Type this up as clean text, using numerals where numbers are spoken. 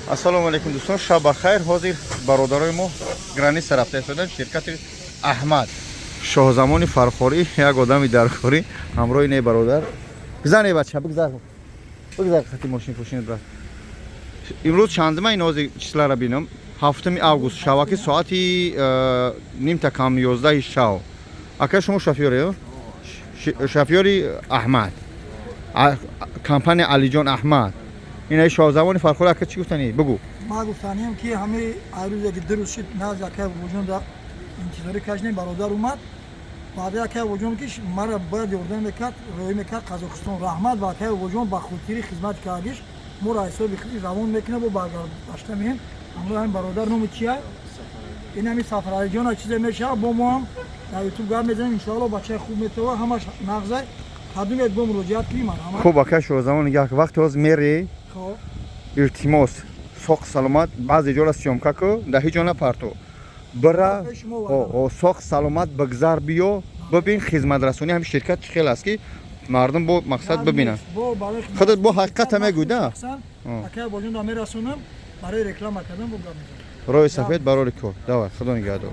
Ассалому алайкум, дӯстон, шаб бахайр. Ҳозир бародарои мо граница рафта истодан, ширкати Аҳмад Шоҳзамони Фархорӣ, як одами даркорӣ ҳамроҳи не бародар. Гузар, бача, бигзар, бигзар, хати мошин пошин, брат. Имрӯз чандума? Ин ҳозир числара бинам. 7 август, шаваки, соати нимта кам 11-и шав. Ака, шумо шофёре? Шофёри Аҳмад, компания Алиҷон Аҳмад, инаи Шоҳзамони Фархорӣ. Ака, чӣ гуфтанӣ, бугӯ. Ма гуфтанием, ки ҳамаи айрӯзе ки 2 рӯз шид, назди акай Бобоҷон да интизорӣ кашидем, бародар омад. Баъди акай Бобоҷон ки мара бояд ёрдам мекард, роҳӣ мекард Қазоқистон. Раҳмат ба акай Бобоҷон ба хотири хизмати кардагиш. Моро ҳисоби хиди равон мекунад, бо баргашта меем ҳамроҳ ҳамин бародар. Номи чия ин? Ҳами Сафаралиҷон. Чизе мешавад, бо мо ҳам дар Ютуб гап мезанем, иншоалло. Бачаи хуб метава, ҳамаш нағзай. Кадумед бо муроҷиат кунем, марҳамат. Хуб, ака Шоҳзамон, як вақте ҳоз мерӣ, хоб. Илтимос, соқ саломат. Баъзе ҷора съёмка ку, дар ҳеҷ ҷо напарту, бира. Шумо. Соқ саломат бигзар, биё, бибин хизматрасонии ҳамин ширкат чӣ хел аст, ки мардум бо мақсад бибинанд. Худат бо ҳақиқата мегӯй, да? Акай Бобоҷон да мерасонам, барои реклама кардан бо гап мезанам. Роҳи сафед, барори кор. Давай, худо нигаҳдор.